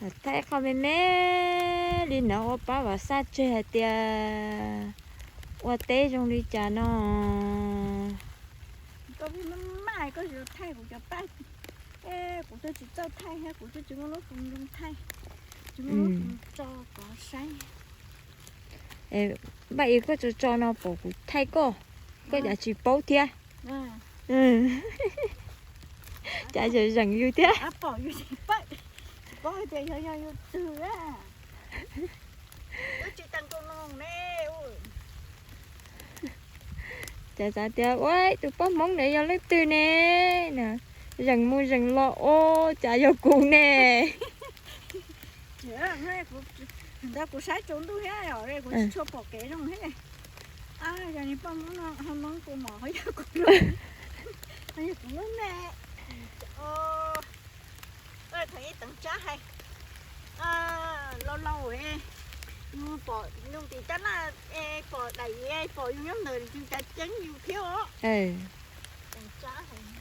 Thaij qhov me me li no ua pab Vam Xaj tseg hais tias ua teb zoo li cas no. Koj maj maj koj tsis thaij kuv cov paj, kuv twb tsis txawj thaij thiab, kuv twb tsis muaj lub foo zoo thaij, tsis muaj lub foo tso kov saib. Npaj ib koj tso tso no pom kuv thaij koj, koj cas tsis paub thiab. Cas zeem zeem yus thiab. Pom yus tsis paub, tsis paub hais tias yog yog yus twg a. Wb tsis tas nkaus no ne. Cas xav tias ua tus poj Hmoob ntawd yog leej twg ne? Zeem mus zeem los ua cas yog kuv ne. Ntawd kuv saib tsaus ntuj thiab os, kuv tsis tshua pom kev zoo thiab. Yog niag poj Hmoob no ho noob kuv mom ho yog kuv, ho yog kuv lub me. Thaum ib teev tsab hais, laus laus, yus pom yus tim tab laj, pom daim, pom yus nyob ntawd cas ceeb yus thiab os. Teev tsab hais.